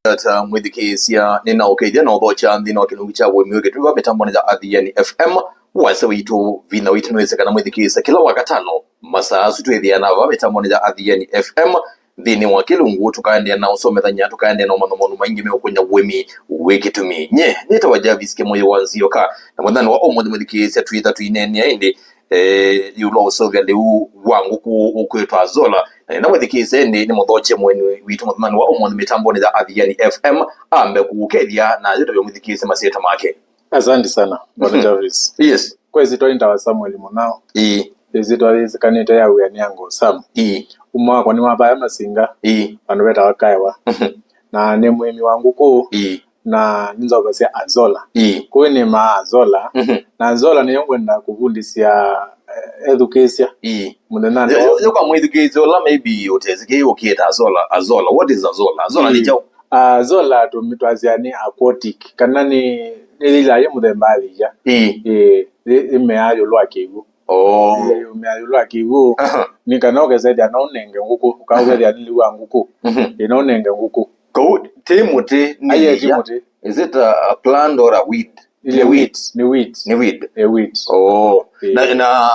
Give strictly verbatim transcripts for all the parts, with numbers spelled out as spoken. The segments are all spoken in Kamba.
Ata mwĩthikĩĩsya, nĩnaũkethya na ũthokya nthĩnĩ wa kĩlungu kya ũĩmi wĩ kĩtumi va mĩtambonĩ ya Athiani F M. Wasya witũ, vinya witũ nĩwĩsĩ kana mwĩthikĩĩsya kĩla Wakatano masaa asu twĩthĩana va mĩtambonĩ ya Athiani F M. Nthĩnĩ wa kĩlungu tũkaendeea na ũsomethany'a, tũkaendeea na ũmanya maũndũ maingĩ meũkũnya ũĩmi wĩ kĩtumi. Nye nĩtawa Jarvis Kĩmũyũ wa Nzioka, na mũthenya wa ũmũnthĩ mwĩthikĩĩsya twĩtha tũineenea ĩndĩ eh, ĩũlũ wa ũseũvya lĩu wa ngũkũ ũkwĩtwa Azolla. Na nĩna mwĩthikĩĩsya ĩndĩ nĩ mũthokye mũeni witũ mũthanani wa ũmũnthĩ mĩtambonĩ ya Athiani F M, ambe kũũkethya na yũtavya mwĩthikĩĩsya masyĩtwa make. Asante sana, Bwana Jarvis. Yes. Kwa ĩsyĩtwa nĩtawa Samuel Mũnao. Ĩĩ. Ĩsyĩtwa yĩsĩkanĩte ya wĩa nĩ Uncle Sam. Ĩĩ. Uma wakwa nĩ wa vaya Masinga. Ĩĩ. Vandũ vetawa Kaewa. Na nĩ mũĩmi wa ngũkũ. Ĩĩ. Na nĩnzaũvasya Azolla. Ĩĩ. Kũu nĩmaa Azolla. Mhm. Na Azolla nĩyo ngwenda kũvundĩsya, eh, ethukĩĩsya. Ĩĩ. Mũthenyanĩ wa yo kwa mwĩthukĩĩsya ũla maybe ũtesĩ kĩĩ ũkĩĩta Azolla. Azolla, what is Azolla? Azolla nĩ kyaũ? Azolla tũmi-, twasya nĩ aquatic, kana nĩ, nĩ yĩla yĩ mũthemba ya thĩia. Ĩĩ. Ĩĩ, yĩ-, yĩmeaa ĩũlũ wa kĩw'ũ. Oh. Ĩĩ, yĩmeaa ĩũlũ wa kĩw'ũ. Aha. Nĩ kana ũkesethĩa no ũnenge ngũkũ, ũkaũkethĩa nĩ lĩu wa ngũkũ. Mhm. Ĩĩ, no ũnenge ngũkũ. Kau ti mũtĩ, nĩ Aiye, ti ya mũtĩ. Is it a, a plant or a weed? Nĩ weed. Nĩ weed. Nĩ weed. Nĩ weed. Oh. Eh. Na, na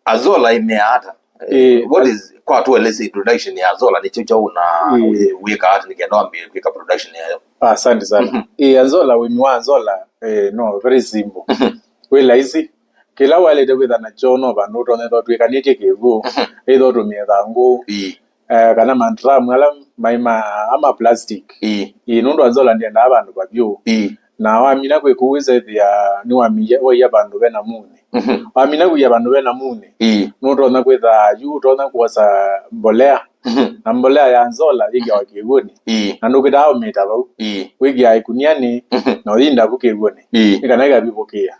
Azolla ĩmeaa ata? Eh, what is, kwa tueleze introduction ya Azolla, nĩ kyo kyaũ na wĩ-, wĩkaa ata nĩ kenda wambie kwĩka production yayo? Asante sana. Mhm. Eh, Azolla, ũĩmi wa Azolla, eh, no, very simple. Mhm. Wĩ laisi. Kĩla waĩlĩte kwĩtha nakyo no vandũ ũtonya ĩthwa twĩkanĩtye kĩw'ũ, mhm, ĩthwa ũtũmĩe thangũ, ĩĩ, eh, kana mandramu ala maĩ ma, ama plastic. Ĩĩ. Ĩĩ, nũndũ Azolla ndyendaa vandũ vavyũ. Ĩĩ. Na wamina kwĩ kũu wĩsethĩa nĩwamia waia vandũ vena munĩ. Mhm. Wamina kũia vandũ vena munĩ, ĩĩ, nũtonya kwĩtha yu ũtonya kwosa mbolea. Mhm. Na mbolea ya Azolla yĩkĩawa kĩw'ũnĩ. Ĩĩ. Na ndũkĩtaa ũmĩta vau. Ĩĩ. Wĩkĩaa ĩkunianĩ, mhm, na ũyinda vu kĩw'ũnĩ. Ĩĩ. Nĩ kana ĩkavivũkĩa.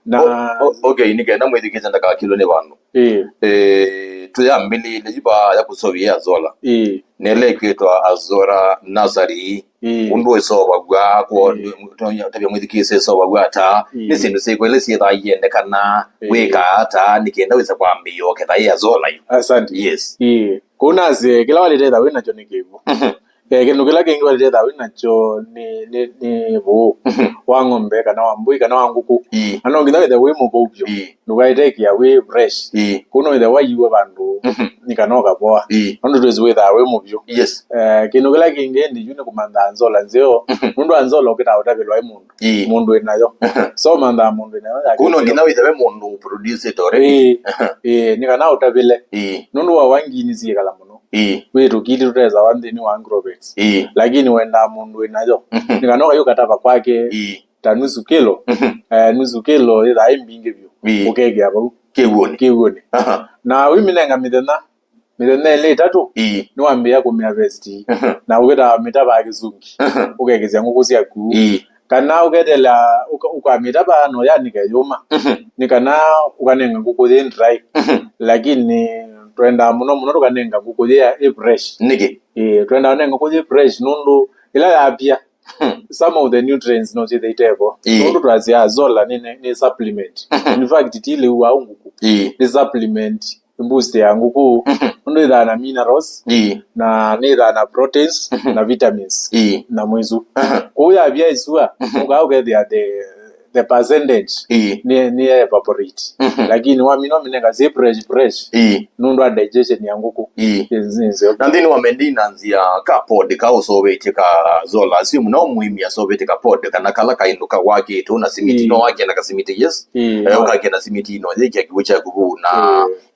Na o-, o-, okay, nĩ kenda mwĩthukĩĩsya ndakakĩlwe nĩ vandũ. Ĩĩ. Eh, tũyambĩlĩĩle yu vaa ya kũseũvya Azolla. Ĩĩ. Nĩ ĩla ĩkwĩtwa Azolla Nursery. Ĩĩ. Ũndũ ĩseũvaw'a, kwa ĩĩ, tavya mwĩthukĩĩsya ĩseũvaw'a ata, ĩĩ, nĩ syĩndũ syĩkũ ila syĩthaa iendekana, ĩĩ, wĩkaa ata, nĩ kenda wĩse kwambĩĩa ũketha ĩ Azolla yu. Asante. Yes. Ĩĩ. Kũu nasye, kĩla walĩte ĩtha wĩ nakyo nĩ kĩw'ũ. Mhm. Eh, kĩndũ kĩla kĩngĩ walĩte ĩtha wĩ nakyo nĩ, nĩ, nĩ vũũ, mhm, wa ng'ombe, kana wa mbũi, kana wa ngũkũ. Ĩĩ. Na no nginya wĩthe wĩ mũvũu vyũ. Ĩĩ. Ndũkaĩte ĩkĩa wĩ fresh. Ĩĩ. Kũu no wĩthe waiiwe vandũ, mhm, nĩ kana ũkavoa. Ĩĩ. Nũndũ twĩsĩ wĩthaa wĩ mũvyũ. Yes. Eh, kĩndũ kĩla kĩngĩ nĩ yu nĩ kũmantha Azolla nzeo, mhm, nũndũ Azolla ũkĩtaa ũtavĩlwa ĩ mũndũ. Ĩĩ. Mũndũ wĩ nayo. So manthaa mũndũ wĩ nayo yake. Kũu no nginya wĩthe wĩ mũndũ ũproducĩte already. Ĩĩ. Ĩĩ, nĩ kana ũtavĩle. Ĩĩ. Nũndũ wa wangini syĩkala mũno. Ĩĩ. Wĩ tũkili tũtesawa nthĩnĩ wa agrovet. Ĩĩ. Lakini wendaa mũndũ wĩ nayo. Mhm. Nĩ kana ũkayũka tava kwake. Ĩĩ. Ta nusu kĩlo. Mhm. Eh, nusu kĩlo yĩthaa ĩ mbingĩ vyũ. Ĩĩ. Ũkekĩa vau. Kĩw'ũnĩ. Kĩw'ũnĩ. Aha. Na wĩmĩnenga mĩthenya, mĩthenya ĩlĩ ĩtatũ, ĩĩ, nĩwambĩĩa kũmĩa vesti. Mhm. Na ũkĩtaa mĩtavaa kĩsungi. Mhm. Ũkekĩsya ngũkũ syaku. Ĩĩ. Kana ũketeela ũka-, ũkamĩtavaa no yanĩke yũma. Mhm. Nĩ kana ũkanenga ngũkũ yĩ dry. Mhm. Lakini twendaa mũno mũno tũkanenga ngũkũ yĩ, ĩ fresh. Nĩkĩ? Ĩĩ, twendaa ũnenga ngũkũ yĩ fresh nũndũ ĩla yapia, hmm, some of the nutrients no syĩthĩe itevo. Ĩĩ. Nũndũ twasya Azolla nĩ, nĩ, nĩ supplement. Mhm. In fact, ti lĩu wa ngũkũ. Ĩĩ. Nĩ supplement boost ya ngũkũ. Mhm. Nũndũ ĩthaa na minerals, ĩĩ, na nĩthaa na proteins, mhm, na vitamins, ĩĩ, na mwĩsu. Aha. Kwoou yavya ĩsua, mhm, ũkaa ũkethĩa the, the percentage, ĩĩ, nĩ, nĩ evaporate. Mhm. Lakini wamina ũmĩnenga syĩ fresh, fresh, ĩĩ, nũndũ wa digestion ya ngũkũ. Ĩĩ. Nĩ nzeo. Na nthĩnĩ wa maintenance ya ka pod ka ũseũvĩtye ka Azolla, assume no mũĩmi aseũvĩtye ka pod kana kala kaĩndũ kawakĩtwe na simiti, ĩĩ, no wakie na kasimiti, yes? Ĩĩ. Eh, ũkakie na simiti ĩno, yĩkia kĩw'ũ kyaku vau na,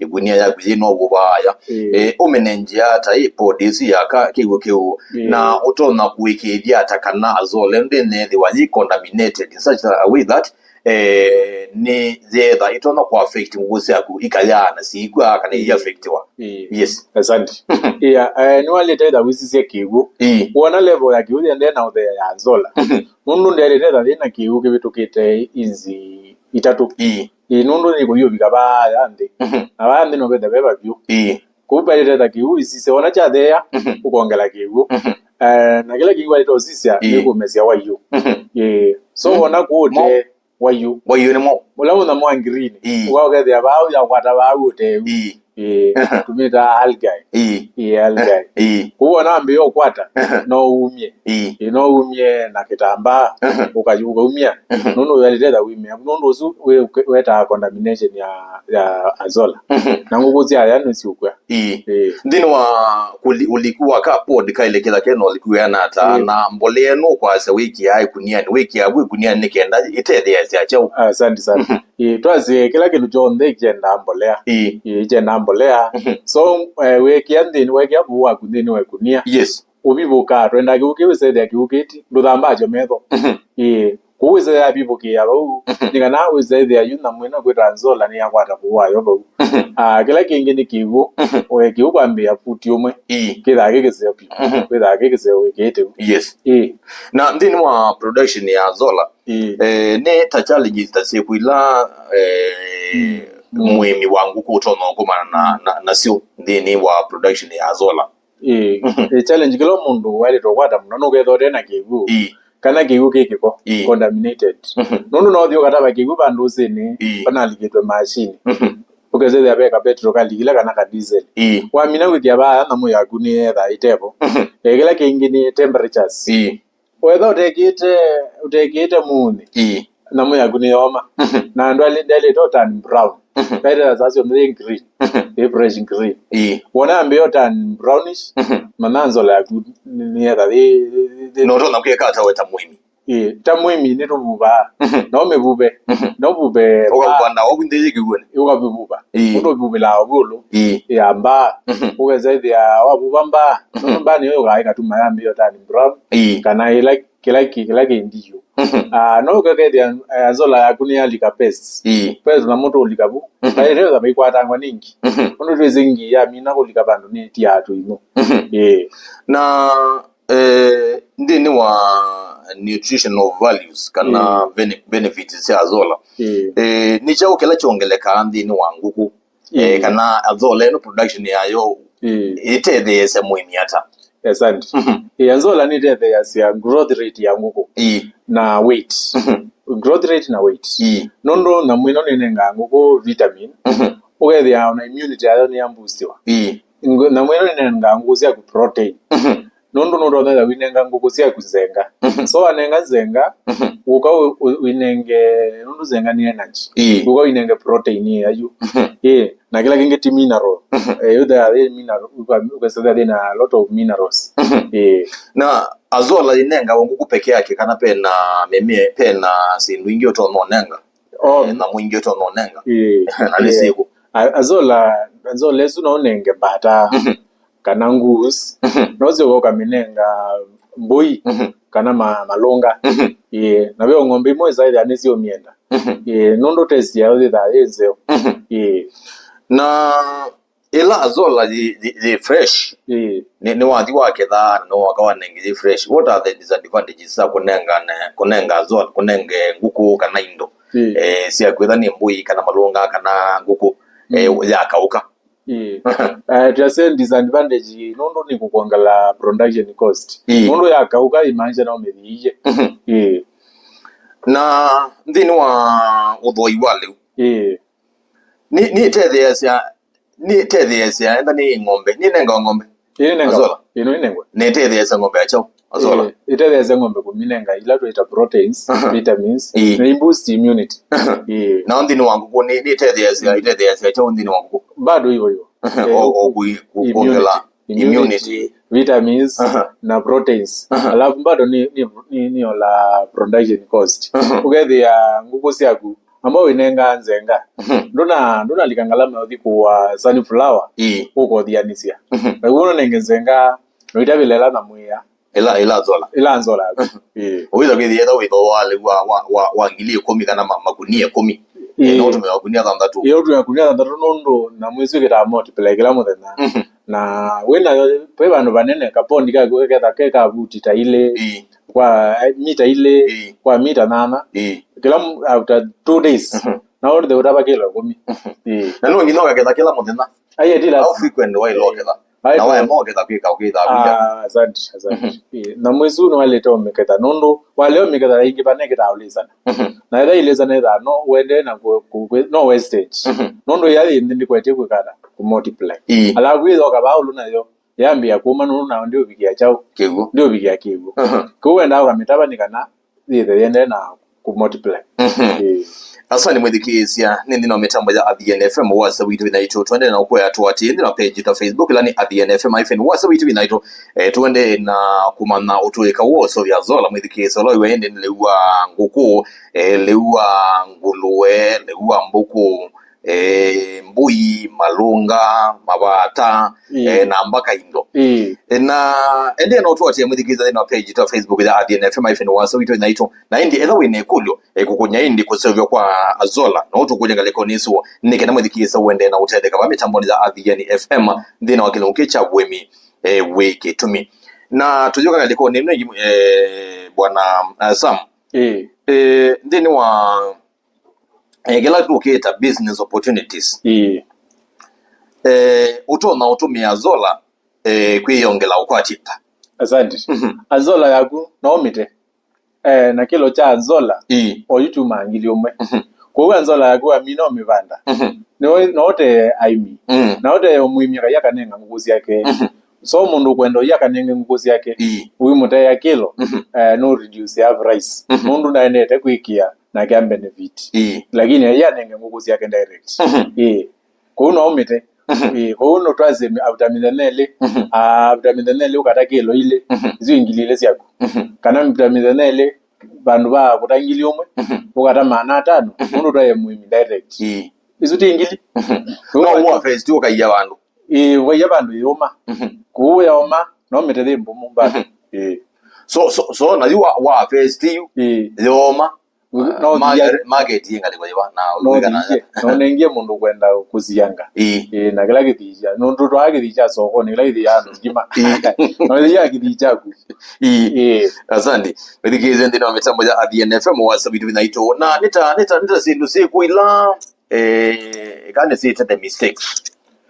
ĩĩ, ĩkunia yaku yĩ no vaya. Ĩĩ. Eh, ũmĩnenjea ata ĩ pod ĩsu ya ka kĩw'ũ kĩu? Ĩĩ. Na ũtonya kũĩkĩĩthya ata kana Azolla ndĩnethĩwa yĩ contaminated in such a way that, eh, nĩ yetha ĩtonya kũ affect ngũkũ syaku ikayaa na siikw'a kana, ĩĩ, i affectiwa? Ĩĩ. Yes. Asante. Ĩĩ, eh, nĩwalĩte ĩtha wĩsisya kĩw'ũ. Ĩĩ. Wona level ya kĩw'ũ yendee na ũthea ya Azolla. Mhm. Nũndũ ndĩalĩte ĩtha yĩna kĩw'ũ kĩvĩtũkĩte inzi itatũ. Ĩĩ. Ĩĩ, nũndũ nĩkũthi ũvika vaa ya nthĩ. Mhm. Na vaa nthĩ no vethe ve vavyũ. Ĩĩ. Kũu vaĩlĩte ta kĩw'ũ isisya, wona kyatheea, mhm, ũkongela kĩw'ũ. Mhm. Eh, na kĩla kĩw'ũ waĩlĩte ũsisya, ĩĩ, nĩ kũmesya waiũ. Mhm. Ĩĩ. So, mhm, wona kũũte mo-, waiũ. Waiũ nĩ mo. Ũla mũnyamũ wa green. Ĩĩ. Ũka ũkethĩa vaa ũyakwata vaa ũte. Ĩĩ. Ĩĩ, tũmĩtaa algae. Ĩĩ. Ĩĩ, algae. Ĩĩ. Kwoou ona wambĩĩa ũkwata, no umye. Ĩĩ. Ĩĩ, no umye na kĩtambaa, ũka- ũkaumya. Nũndũ ũyalĩtetha wimea. Nũndũ ũsu wĩ- wetaa contamination ya, ya azolla. Na ngũkũ syaya nĩsyũkw'a. Ĩĩ. Ĩĩ. Nthĩnĩ wa kũli- ũliku wa ka pod kaĩle kĩla kena ũliku wĩana ata, ĩĩ, na mbolea ĩno ũkwasya wĩkĩaa ĩkunianĩ, wĩkĩaa vu ĩkunianĩ nĩ kenda ĩtetheeasya kyaũ? Asante sana. Ĩĩ, twasye kĩla kĩndũ kyonthe kyendaa mbolea. Ĩĩ. Ĩĩ, kyendaa mbolea. So, eh, wĩkĩa nthĩnĩ, wekĩa vuũ waku nthĩnĩ wa ĩkunia. Yes. Ũvivũkaa, twendaa kĩw'ũ kĩu wĩsethĩa kĩw'ũ kĩti, ndũthambaa kyo metho. Ĩĩ, kũu wĩsethĩa vivũkĩa vau, nĩ kana wĩsethĩa yu nyamũ ĩno kwĩta azolla nĩyakwata vuũ wayo vau. Ah, kĩla kĩngĩ nĩ kĩw'ũ. Oe kĩw'ũ kwambĩĩa futi ũmwe. Ĩĩ. Kĩthaa kĩ kĩseo piũ. Kwĩthaa kĩ kĩseo wĩkĩĩte vu. Yes. Ĩĩ. Na nthĩnĩ wa production ya azolla, ĩĩ, eh, nĩ ta challenges ta syĩkũ ila, eh, mũĩmi wa ngũkũ ũtonya ũkomana na, na, nasyo nthĩnĩ wa production ya azolla? Ĩĩ. Ĩĩ, challenge kĩla mũndũ waĩlĩte ũkwata mũno nũkethwa ũte na kĩw'ũ. Ĩĩ. Kana kĩw'ũ kĩ kĩko, ĩĩ, contaminated. Nũndũ no ũthi ũkatava kĩw'ũ vandũ ũsĩnĩ, ĩĩ, vanalikĩtwe mashini. Ũkesethĩa ve kapetro kalikile kana kadisel. Ĩĩ. Wamina kwĩthĩa vaa nyamũ yaku nĩyetha ĩtevo. Eh, kĩla kĩngĩ nĩ temperatures. Ĩĩ. Wetha ũtekĩte, ũtekĩte mũnĩ, ĩĩ, nyamũ yaku nĩyoma. Na ndwalĩ- ndyaĩlĩte ũtan brown. Kaĩte sasa syonthe yĩ green. Yĩ fresh green. Ĩĩ. Wona yambĩĩa ũtan brownish, manya azolla yaku nĩ- nĩyetha yĩ- yĩ- yĩ- no ũtonya kwĩka ata we ta mũĩmi? Ĩĩ, ta mũĩmi nĩtũvuvaa. No ũmĩvuve. No ũvuve mbaa. Ũkavanda oku nthĩ yĩ kĩw'ũnĩ. Ũkavivuva. Ĩĩ. Ũndũ ũvuvĩlaa ũvũlũ. Ĩĩ. Ya mbaa. Ũkesethĩa wavuva mbaa. Nũndũ mbaa nĩyo yũkaa ĩkatuma yambĩĩa ũtan brown. Ĩĩ. Kana ĩla kĩla kĩ- kĩla kĩ ndiũ. Ah, no ũkakethĩa, eh, azolla yaku nĩyalika pests. Ĩĩ. Pest na mũndũ ũlika vu. Kaĩte ũtha maikwatangwa nĩ ngi. Ũndũ twĩsĩ ngi yamina kũlika vandũ nĩtiaa tũimũ. Ĩĩ. Na, eh, nthĩnĩ wa nutritional values kana bene- benefits sya azolla, ĩĩ, eh, nĩ kyaũ kĩla kyongelekaa nthĩnĩ wa ngũkũ? Eh, ĩĩ, kana azolla ĩno production yayo, ĩĩ, ĩtetheesya mũĩmi ata? Asante. Ĩĩ, azolla nĩtetheeasya growth rate ya ngũkũ, ĩĩ, na weight. Growth rate na weight. Ĩĩ. Nũndũ nyamũ ĩno nĩnengaa ngũkũ vitamin, ũkethĩa ona immunity yayo nĩyamboostiwa. Ĩĩ. Ngũ- nyamũ ĩno nĩnengaa ngũkũ syaku protein. Nũndũ nũtonya wĩnenga ngũkũ syaku nzenga. So wanenga nzenga, ũka ũ- ũ- wĩnenge, nũndũ nzenga nĩ energy. Ĩĩ. Ũka wĩnenge protein ĩĩ yayu. Ĩĩ, na kĩla kĩngĩ ti mineral. Eh, yũthĩa yĩ mineral, ũka- ũkasethĩa yĩna a lot of minerals. Ĩĩ. Na azolla ĩnengawa ngũkũ peke yake kana pena mĩmea, pena syĩndũ ingĩ ũtonya ũnenga? Oh. Eh, nyamũ ingĩ ũtonya ũnenga? Ĩĩ. Na nĩ syĩkũ? A- azolla, azolla ĩsu no ũnenge mbata. Kana goose, no ũsyoka ũkamĩnenga mbũi, kana ma- malũnga. Ĩĩ, na ve o ng'ombe imwe ĩsaĩthĩa nĩsyũmyenda. Ĩĩ, nũndũ tesi yayo yĩthaa yĩ nzeo. Ĩĩ. Na ĩla azolla yĩ, yĩ, yĩ fresh, ĩĩ, nĩ, nĩwathi waketha na nĩwoka wanenge yĩ fresh, what are the disadvantages sya kũnengane- kũnenga azolla, kũnenge ngũkũ kana indo, ĩĩ, eh, sya kwĩtha nĩ mbũi kana malũnga kana ngũkũ, eh, yakaũka? Ĩĩ. Eh, twasye disadvantage nũndũ nĩ kũkwongela production cost. Ĩĩ. Nũndũ yakaũka imaanisha no mĩthiie. Ĩĩ. Na nthĩnĩ wa ũthoi wa lĩu, ĩĩ, nĩ- nĩtetheeasya, nĩtetheeasya enda nĩ ng'ombe, nĩnengawa ng'ombe? Ĩĩ, nĩnengawa. Azolla? Ĩĩ, no ĩnengwe. Nĩtetheeasya ng'ombe ya kyaũ? Azolla. Ĩĩ, ĩtetheeasya ng'ombe kũminenga ila twĩta proteins, vitamins, ĩĩ, na iboost immunity. Ĩĩ. Na nthĩnĩ wa ngũkũ nĩ- nĩtetheeasya, ĩtetheeasya kyaũ nthĩnĩ wa ngũkũ? Bado hivyo hivyo. O- o kui- ku- kuongela immunity, vitamins, na proteins. Alafu bado nĩ- nĩ- nĩ- nĩola production cost. Ũkethĩa ngũkũ syaku ambao wĩnengaa nzenga, ndũna- ndũnalika ngalama ũthi kũa sunflower, ĩĩ, ũkothianĩsya. Na ũguo nonenge nzenga, noitavĩla ĩla na mwĩa. Ĩla- ĩla azolla. Ĩla azolla. Ĩĩ. Ũwĩtha kwĩthĩa ethĩwa wĩtho wa lĩu wa- wa- wa- wa ngili ĩkũmi kana ma- makunia ĩkũmi. Ĩĩ. No ũtũmĩe makunia thanthatũ. Ĩĩ, ũtũmĩe makunia thanthatũ nũndũ nyamũ ĩsu ĩkĩtaa multiply kĩla mũthenya. Na wĩna- ve vandũ vanene, kapondi kaku ketha ke ka vuti ta ilĩ, ĩĩ, kwa mita ilĩ, ĩĩ, kwa mita nyanya. Ĩĩ. Kĩla m- after two days, na ũthe ũtava kĩlo ĩkũmi. Ĩĩ. Na no nginya ũkaketha kĩla mũthenya? Ai, ĩtila. How frequent waĩle ũketha? Ai, na waema ũketha kwĩka ũkĩthaa wia? Ah, asante, asante. Ĩĩ, nyamũ ĩsu nĩwaĩlĩte ũmĩketha nũndũ walea ũmĩketha ĩngĩ vana ĩkĩtaa ũlĩsana. Na ĩtha ilĩsana ĩthaa no ũendee na kũ- kũ- kũ- no wastage. Nũndũ ya yĩ nthĩ ndĩkwetye kwĩkana. kũmultiply. Ii. Alafu ĩthoka vaa ũlũ nayo yambĩĩa kũma nũndũ nayo ndĩũvikĩa kyaũ? Kĩw'ũ. Ndĩũvikĩa kĩw'ũ. Aha. Kĩu wendaa ũkamĩtava nĩ kana yĩthe yĩendee na kũmultiply. Mhm. Ĩĩ. Asante mwĩthikĩĩsya, nĩ nthĩnĩ wa mĩtambo ya Athiani F M, wasya witũ wĩ naitũ, tũendee na ũkwĩa tũatĩĩ nthĩnĩ wa page ta Facebook, ĩla nĩ Athiani F M hyphen wasya witũ wĩ naitũ. Eh, tũendee na kũmanya ũtũĩka wosovya Zola mwĩthikĩĩsya, ũla wĩ ĩndĩ nĩ lĩu wa ngũkũ, eh, lĩu wa ngũlũe, lĩu wa mbũkũ, eh, mbũi, malũnga, mavata, Ĩĩ. eh, na mbaka indo. Ĩĩ. Eh, na endee no tũatĩe mwĩthikĩĩsya nthĩnĩ wa page ta Facebook ya Athiani F M hyphen wasya witũ wĩ naitũ. Na ĩndĩ ethĩwa wĩ na ĩkũlyo, eh, kũkũnya ĩndĩ kũseũvya kwa Azola, no tũkũlye ngalĩkonĩ ĩsu, nĩ kana mwĩthikĩĩsya ũendee na ũtetheka va mĩtambonĩ ya Athiani F M nthĩnĩ wa kĩlungu kĩ kya ũĩmi, eh, wĩ kĩtumi. Na tũyũka ngalĩkonĩ ĩno, eh, bwana, eh, Sam. Ĩĩ. Eh, nthĩnĩ wa eh, kĩla tũkĩta business opportunities. Ĩĩ. Eh, ũtonya ũtũmĩa Zola, eh, kwĩyongela ũkwatĩta. Asante. Mhm. Azola yaku no ũmĩte. Eh, na kĩlo kya Azola, Ĩĩ. oyu kyumaa ngili ũmwe. Mhm. Kwoou Azola yaku wamina ũmĩvanda. Mhm. No, no ũte aĩmi. Mm. Na ũte mũĩmi akaia kanenga ngũkũ syake. Mhm. So mũndũ ũkwenda ũia kanenge ngũkũ syake. Ĩĩ. Ũimũtea kĩlo, Mhm. eh, no reduce ya price. Mhm. Nũndũ ndaendete kwĩkĩa nake a benefit. Ĩĩ. Lakini aianenge ngũkũ syake direct. Mhm. Ĩĩ. Kũu no ũmĩte. Mhm. Ĩĩ, kũu no twasye after mĩthenya ĩlĩ. Mhm. Ah, after mĩthenya ĩlĩ ũkata kĩlo ilĩ. Mhm. Isu ingili ilĩ syaku. Mhm. Kana after mĩthenya ĩlĩ, vandũ va kũta ngili ũmwe, Mhm. ũkata maana atano, Mhm. nũndũ twaye mũĩmi direct. Ĩĩ. Isu ti ngili. Mhm. Kũu no wa- ũwa first ũkaia vandũ. Ĩĩ, ũkaia vandũ yĩũma. Mhm. Kũu yaũma, no ũmĩte yĩ mbũmũ bado. Mhm. Ĩĩ. So, so, so, na yu wa, wa first yu, Ĩĩ. yoma. No Ma-, thie. Market yĩ ngalĩko yĩva, na no ũigana thie. No nengie mũndũ kwenda kũsianga. Ĩĩ. Ĩĩ, na kĩla kĩthii kya. Nũndũ twaa kĩthii kya sokonĩ, kĩla kĩthii ya andũ ngima. Ĩĩ. No thia kĩthii kyaku. Ĩĩ. Ĩĩ. Asante. Wĩthikĩĩsye nthĩnĩ wa mĩtambo ya Athiani F M wa Sabitu Vinaitũ. Na nĩ ta, nĩ ta, nĩ ta syĩndũ syĩkũ ila, eh, kana nĩ syĩtete mistakes.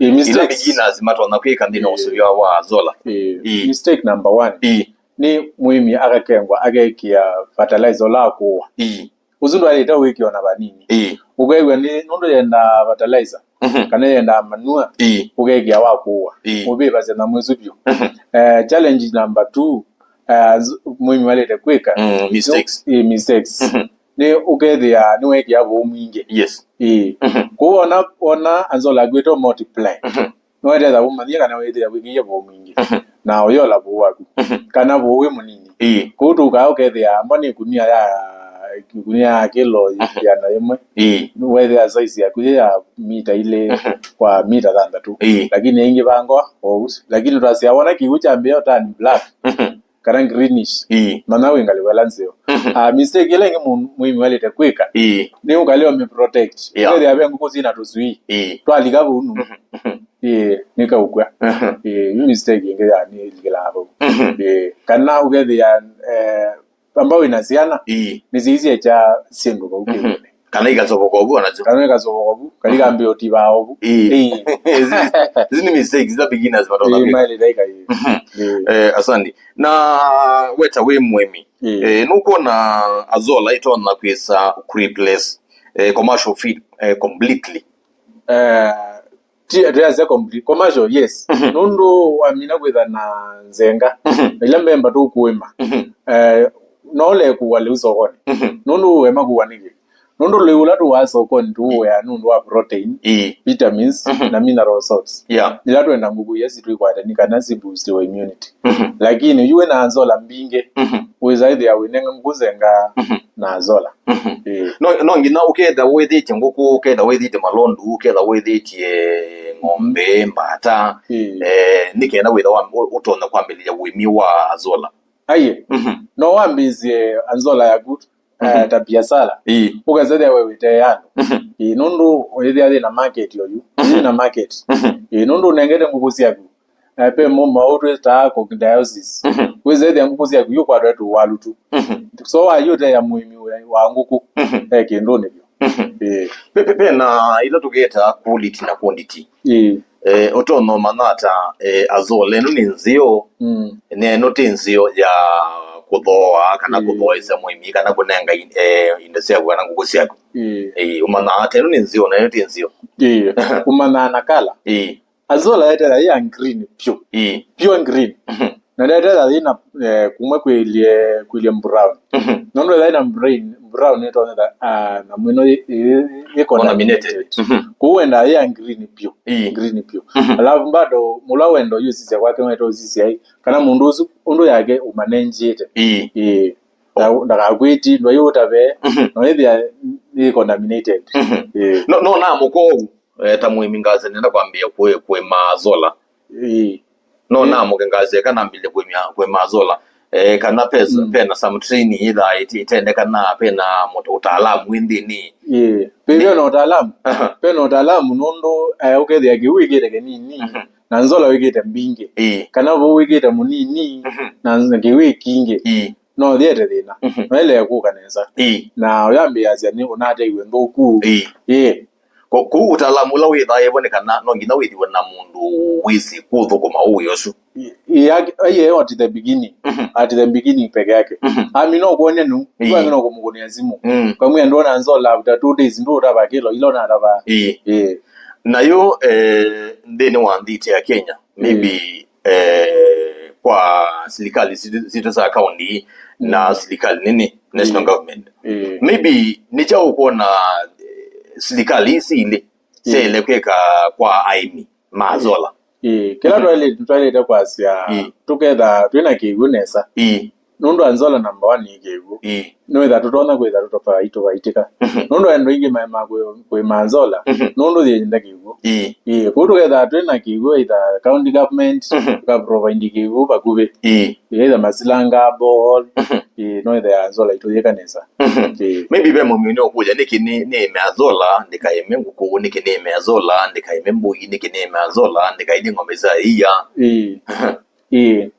Ĩĩ, ila mistakes. Beginners matonya kwĩka nthĩnĩ wa Ĩĩ. ũsũvĩa wa Zola. Ĩĩ. Ĩĩ. Mistake number one. Ĩĩ. Nĩ mũĩmi akakengwa, akekĩa fertilizer ũla akũwa. Ĩĩ. Ũsu ndwaĩlĩte wĩkĩwa na vanini. Ĩĩ. Ũkew'a nĩ nũndũ yendaa fertilizer, Mhm. kana yendaa manure, Ĩĩ. ũkekĩa wa kũwa. Ĩĩ. Ũvĩvasya nyamũ ĩsu vyũ. Mhm. Eh, challenge number two, eh, z-, mũĩmi waĩlĩte kwĩka. Mm, mistakes. Ĩĩ, mistakes. Mhm. Nĩ ũkethĩa nĩwekĩa vũũ mwingĩ. Yes. Ĩĩ. Mhm. Kũu wona, wona Azola akwĩtwa multiply. Mhm. Nĩwetethya ũmanyie kana wĩthĩa wĩkĩie vũũ mwingĩ. Mhm. Na ũyola vũũ waku. Mhm. Kana vũũ wĩ mũnini. Ĩĩ. Kũu tũkaa ũkethĩa amba nĩ ĩkunia ya, ĩkunia ya kĩlo Mhm. ĩana yĩmwe. Ĩĩ. Wethĩa size yaku yĩ ya mita ilĩ Mhm. kwa mita thanthatũ. Ĩĩ. Lakini ĩngĩ vangwa o ũsu. Lakini twasya wona kĩw'ũ kyambĩĩa ũtani black. Mhm. Kana greenish. Ĩĩ. Manya wĩ ngalĩko ĩla nzeo. Mhm. Ah, mistake ĩla ĩngĩ mũ-, mũĩmi waĩlĩte kwĩka, Ĩĩ. nĩ ũkalea ũmĩ protect. Yeah. Wethĩa ve ngũkũ syĩna tũswii. Ĩĩ. Twalika vau nũndũ. Mhm. Mhm. Ĩĩ, nĩkaũkw'a. Mhm. Ĩĩ, yu mistake ĩngĩ ya nĩlikĩlaa vau. Mhm. Ĩĩ, kana ũkethĩa, eh, amba wĩna syana, Ĩĩ. nĩsiisye kya syĩndũ vau Mhm. kĩw'ũnĩ. Kana ikasovoka ũvu onasyo. Kana ikasovoka ũvu, kana Mhm. ikambĩa ũtivaa ũvu. Ĩĩ. Ĩĩ. Ici, ici nĩ mistakes ila beginners matonya Ĩĩ, kwĩka. Maĩlĩte ĩka ĩĩ. Mhm. Ĩĩ. Eh, asante. Na weta wĩ mũĩmi. Ĩĩ. Eh, nũkwona Azola ĩtonya kwĩsa kũreplace, eh, commercial feed, eh, completely? Eh, ti, ti as a complete commercial, yes. Mhm. Nũndũ wamina kwĩtha na nzenga. Mhm. Ila mbemba tũkũĩma. Mhm. Eh, no ũle kũwa lĩu sokonĩ. Mhm. Nũndũ ũema kũwa nĩkĩ? Nũndũ lĩu ũla tũwaa sokonĩ tũũea nũndũ wa protein, Ĩĩ. vitamins, Mhm. na mineral salts. Yeah. Ila twenda ngũkũ ia sitwĩkwate nĩ kana si boostiwe immunity. Mhm. Lakini yu wĩna Azola mbingĩ, Mhm. wĩsa ĩthĩa wĩnenga ngũkũ nzenga Mhm. na Azola. Mhm. Ĩĩ. No, no nginya ũketha wĩthĩtye ngũkũ, ũketha wĩthĩtye malondu, ũketha wĩthĩtye ng'ombe, mbata, Ĩĩ. eh, nĩ kenda wĩtha wa, ũ-, ũtonya kwambĩlĩlya ũĩmi wa Azola. Aiye. Mhm. No wambĩĩsye Azola yaku, eh, Mhm. ta biasala. Ĩĩ. Ũkasethĩa we wĩteea andũ. Mhm. Ĩĩ, nũndũ ũyĩthĩa yĩna market oyu. Mhm. Yĩna market. Mhm. Ĩĩ, nũndũ ũnengete ngũkũ syaku. Eh, pe mo maũ twĩtaa coccidiosis. Mhm. Wĩsethĩa ngũkũ syaku iũkwatwa tũwalu tu. Mhm. So wayũteea mũĩmi wa, wa ngũkũ, Mhm. e kĩndũnĩ vyũ. Mhm. Ĩĩ. Pe, pe, pe na ila tũkĩtaa quality na quantity. Ĩĩ. Eh, ũtonya ũmanya ata, eh, Azola ĩno nĩ nzeo, Mm. na ĩno ti nzeo ya kũthooa kana Ĩĩ. kũthooesya mũĩmi kana kũnenga in-, eh, indo syaku kana ngũkũ syaku. Ĩĩ. Ĩĩ, ũmanyaa ata ĩno nĩ nzeo na ĩno ti nzeo? Ĩĩ. Kũmanyana color. Ĩĩ. Azolla yetethya yĩ ya green vyũ. Ĩĩ. Pure green. Mhm. Na ndetethya yĩ na, eh, kumwe kwĩlye, kwĩlye brown. Mhm. Nũndũ yĩ na brain, brown nĩtonyetha, ah, na mwĩno yĩ, yĩ, yĩ contaminated. Contaminated. Mhm. Kũu wenda yĩ ya green vyũ. Ĩĩ. Green vyũ. Mhm. Alafu bado mũla wenda ũyũsisya kwake wenda ũsisya ĩ, kana mũndũ ũsu ũndũ yake ũmanenjĩte. Ĩĩ. Ĩĩ. Na ndakakwĩti, ndwai ũtave, mhm, no ĩthĩa yĩ contaminated. Mhm. Ĩĩ. No, no namũkwa ũu, eh, ta mũĩmi ngasya nenda kwambĩĩa kũĩ-, kũĩma azolla. Ĩĩ. No, ĩĩ, namũke ngasya eka nambĩlĩe kũĩmya, kũĩma azolla. Eh, kana pesa, mm, pena some training ĩthaa ĩte-, ĩtendekana, pena mũta-, ũtaalamu wĩ nthĩnĩ. Ĩĩ. Pe-, pena ũtaalamu. Aha. Pena ũtaalamu nũndũ, eh, ũkethĩa kĩu wĩkĩte kĩnini, mhm, na azolla wĩkĩte mbingĩ. Ĩĩ. Kana vau wĩkĩte mũnini, mhm, na kĩu wĩ kingĩ. Ĩĩ. No thiete thĩna. Mhm. No ĩlee kũka nesa. Ĩĩ. Na ũyambĩĩasya nĩ ũnateiwe nthũku. Ĩĩ. Ĩĩ. Ko-, kũu ũtaalamu ũla wĩthaa ĩvo nĩ kana no nginya wĩthiwe na mũndũ wĩsĩ kũthũkũma ũĩ ũsu. Ĩĩ, ĩĩ, at the beginning. Mhm. At the beginning peke yake. Mhm. Ami no kuonye nu. Ĩĩ. Kwanza no kũmũkũnĩa simu. Mm. Kamwĩa ndona azolla after two days, ndũũtava kĩlo, ila ũnatava. Ĩĩ. Ĩĩ. Nayo, eh, nthĩnĩ wa nthiti ya Kenya, maybe, mm, eh, kwa silikali situ, situ sa kaunti na, mm, silikali nini, national, mm, government. Mm. Maybe nĩ kyaũ ũkwona, eh, silikali isi ilĩ, mm, syaĩle kwĩka kwa aĩmi ma azolla? Mm. Kĩla, mhm, twaĩlĩ-, twaĩlĩte kwasya, mm, tũketha twĩna kĩw'ũ nesa. Mm. Nũndũ azolla number one nĩ kĩw'ũ. Ĩĩ. Nĩwĩtha tũtonya kwĩtha tũtoka itũvaitĩka. Mhm. Nũndũ andũ aingĩ maema kwĩ-, kũĩma azolla, mhm, nũndũ yĩenda kĩw'ũ. Ĩĩ. Ĩĩ, kũu tũketha twĩna kĩw'ũ, either county government, mhm, ĩkaprovide kĩw'ũ vakuvĩ. Ĩĩ. Ĩĩ, either masilanga, borehole. Mhm. Ĩĩ, no ĩthe azolla itũyĩka nesa. Mhm. Ĩĩ. Maybe ve mũmĩũnĩ ũkũlya, nĩkĩ nĩ, nĩĩme azolla, ndĩkaĩme ngũkũ, nĩkĩ nĩĩme azolla, ndĩkaĩme mbũi, nĩkĩ nĩĩme azolla, ndĩkaĩthye ng'ombe sya ĩia. Ĩĩ. Ĩĩ.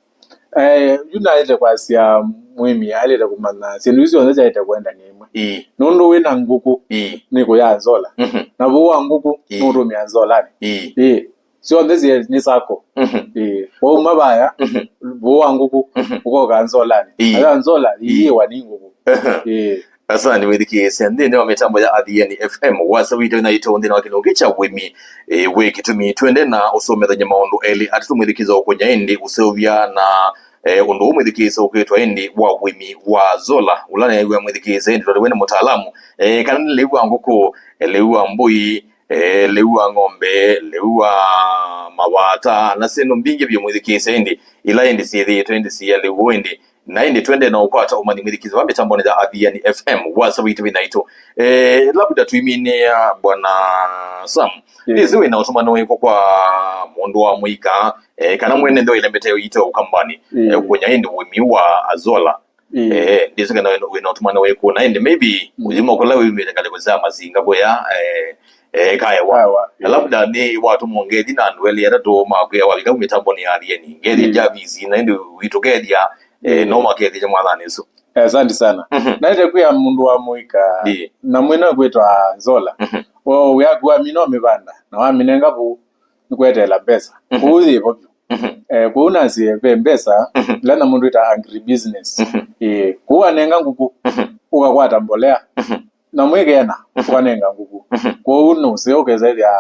Eh, yu naĩte kwasya mũĩmi aĩlĩte kũmanya syĩndũ isu syonthe syaĩte kũendanĩa ĩmwe. Ĩĩ. Nũndũ wĩ na ngũkũ, ĩĩ, nĩ kũya azolla. Mhm. Na vũũ wa ngũkũ, ĩĩ, nũtũmĩa azollani. Ĩĩ. Ĩĩ. Syonthe syĩ nĩ sako. Mhm. Ĩĩ. Wauma vaya, mhm, vũũ wa ngũkũ, mhm, ũkoka azollani. Ĩĩ. Ayo azolla, ĩĩ, ĩyĩwa nĩ ngũkũ. Ĩĩ. Asante mwĩthikĩĩsya nthĩnĩ wa mĩtambo ya Athiani F M. Wasya witũ na itũ nthĩnĩ wa kĩlungu kya wĩmi, eh, wĩ kĩtumi. Twende na ũsomethany'a maũndũ elĩ atatũ mwĩthikĩĩsya ũkũnya ĩndĩ ũseũvya na, eh, ũndũ ũũ mwĩthikĩĩsya ũkwĩtwa ĩndĩ wa wĩmi wa azolla. Ũla neew'a mwĩthikĩĩsya ĩndĩ twaliwe nĩ mũtaalamu, eh, kana nĩ lĩu wa ngũkũ, eh, lĩu wa mbũi, eh, lĩu wa ng'ombe, lĩu wa mawata, na syĩndũ mbingĩ vyũ mwĩthikĩĩsya ĩndĩ, ila ĩndĩ syĩthĩĩtwe ĩndĩ syĩ ya lĩu ĩndĩ. Na ĩndĩ twende na ũkwata ũmanyi mwĩthikĩĩsya va mĩtambonĩ ya Athiani F M, wasya witũ wĩ naitũ. Eh, labda tũiminĩa Bwana Sam, ĩĩ, ndĩsĩ wĩ na ũtũmano wĩkũ kwa mũndũ wa mũika, eh, kana mwene nthĩ wa ĩlembe ta ĩyo yitũ ya Ũkambanĩ, ĩĩ, eh, kũnya ĩndĩ wĩmi wa azolla. Ĩĩ. Eh, ndĩsĩ kana wĩ na ũtũmano wĩkũ, na ĩndĩ maybe, mm, ũyuma kũla wĩumĩte ngalĩko sya Masinga kũya, eh, eh, kaewa. Kaewa, na ĩĩ, labda nĩ watũmwa ngethi na andũ elĩ atatũ makwĩa wavika mĩtambonĩ ya Athiani. Ngethi, mm, Jarvis, na ĩndĩ witũ kethia, eh, mm, no makethĩte mwathanĩ ũsu. Eh, asante sana. Mhm. Naĩte kwĩa mũndũ wa mũika, ĩĩ, na mwĩna kwĩtwa azolla. Mhm. O wĩaku wa mina mĩvanda, na waminenga vũũ, nĩkweteela mbesa. Mhm. Kũu yĩvo vyũ. Mhm. Eh, kũu nasye ve mbesa, mhm, ila na mũndũ wĩta agribusiness. Mhm. Eh, kũu anenga ngũkũ, mhm, ũkakwata mbolea. Mhm. Na mwĩkeana, mhm, ũkanenga ngũkũ. Mhm. Kwoou nũseo ũkesa ĩthĩa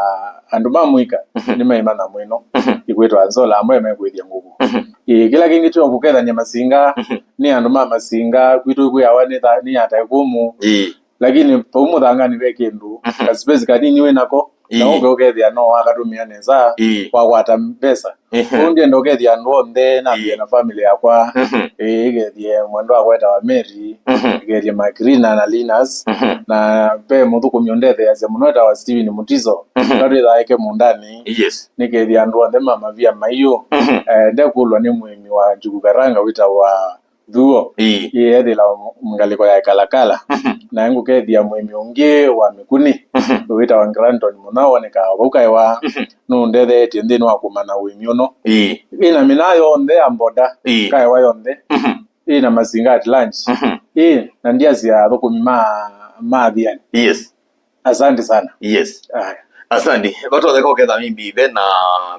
andũ ma mũika, mhm, nĩmaimanya mwĩno, mhm, ĩkwĩtwa azolla amwe mekwĩthya ngũkũ. Mhm. Ĩĩ, kĩla kĩngĩ tyo kũkethany'a Masinga, mhm, nĩ andũ ma Masinga, kwitũ kwĩawa nĩ tha-, nĩ ata ĩkũmũ. Ĩĩ. Lakini vau mũthanganĩ ve kĩndũ, mhm, kaspace kanini wĩ nako, na, ĩĩ, ũke ũkethĩa no wakatũmĩa nesa, ĩĩ, wakwata mbesa. Ehe. Kwoou ndienda ũkethia andũ onthe, nambie, ĩĩ, na family yakwa. Mhm. Ĩĩ, ĩkethie mwendwa akwetawa Mary, mhm, ĩkethie Makrina na Linus, mhm, na ve mũthũkũmi ũndetheeasya mũno etawa Steven Mutiso. Mhm. Ũla twĩthaa eke mũndani. Yes. Nĩkethie andũ onthe ma mavia maiũ. Mhm. Eh, ndekũlwa nĩ mũĩmi wa Njuku Karanga wĩtawa Thuo. Ĩĩ. Ĩĩ, ethĩla ngalĩko ya Kalakala. Mhm. Na ngũkethia mũĩmi ũngĩ wa Mĩkuni, mhm, wĩtawa Granton Mũna, woneka vau kaewa. Mhm. Nũndetheetye nthĩnĩ wa kũmanya ũĩmi ũno. Ĩĩ. Ĩna mĩnaa yonthe ya mboda, ĩĩ, kaewa yonthe. Mhm. Ĩna Masinga at lunch. Mhm. Ĩĩ, na ndiasya athũkũmi ma, ma Athiani. Yes. Asante sana. Yes. Aya. Asante. Vatonyeka ũketha maybe ve na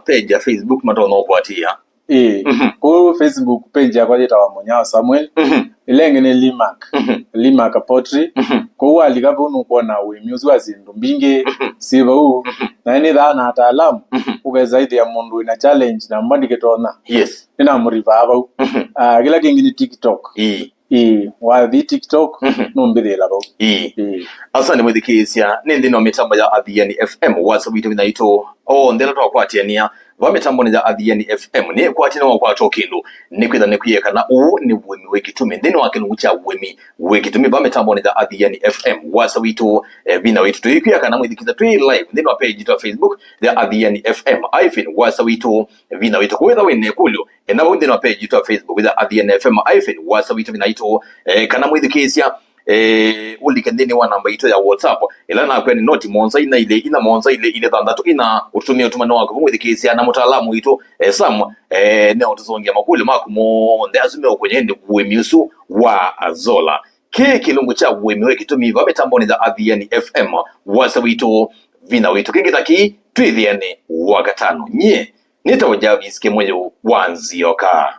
page ya Facebook matonya ũkwatĩĩa. Ĩĩ. Mhm. Kũu Facebook page yakwa yĩtawa Mũnyao Samuel. Mhm. Ĩla ĩngĩ nĩ Limac. Mhm. Limac Poultry. Mhm. Kũu walika vau nũkwona ũĩmi ũsu wa syĩndũ mbingĩ Mhm. syĩ vau. Mhm. Na nĩthaa na ataalamu, Mhm. ũkesa ĩthĩa mũndũ wĩna challenge na mba ndikĩtonya. Yes. Nĩnamũrivaa vau. Mhm. Ah, kĩla kĩngĩ nĩ TikTok. Ĩĩ. Ĩĩ, wathi TikTok, Mhm. nũmbĩthĩĩla vau. Ĩĩ. Ĩĩ. Asante mwĩthikĩĩsya, nĩ nthĩnĩ wa mĩtambo ya Athiani F M, wasa witũ wĩna itũ onthe ĩla twakwatĩanĩa va mĩtambonĩ ya Athiani F M. Nĩ kwatĩna wa kwatwa kĩndũ, nĩ kwĩtha nĩ kwĩyeka na ũũ nĩ ũĩmi wĩ kĩtumi. Nthĩnĩ wa kĩlungu kya ũĩmi wĩ kĩtumi va mĩtambonĩ ya Athiani F M, wasa witũ, eh, vinya witũ. Tũikwĩa kana mwĩthikĩĩsya twĩ live nthĩnĩ wa page yitũ ya Facebook ya Athiani F M hyphen wasa witũ vinya witũ. Kwĩtha wĩna ĩkũlyo, enda vau nthĩnĩ wa page yitũ ya Facebook ya Athiani F M hyphen wasa witũ vinya witũ, eh, kana mwĩthikĩĩsya, eh, ũlike nthĩnĩ wa namba yitũ ya WhatsApp, ĩla nakwĩa nĩ noti mũonza ina ilĩ ina mũonza ilĩ ilĩ thanthatũ ina, ũtũmĩe ũtũmano waku vau mwĩthikĩĩsya, na mũtaalamu witũ, eh, Sam, eh, nĩũtũsũngĩa makũlyo maku monthe asu meũkũnya ĩndĩ ũĩmi ũsu wa solar. Kĩ kĩlungu kya ũĩmi wĩ kĩtumi va mĩtambonĩ ya Athiani F M, wasa witũ vinya witũ. Kĩngĩ ta kĩĩ, twĩthĩane Wakatano. Nyie nĩtawa Jarvis Kĩmũyũ wa Nzioka.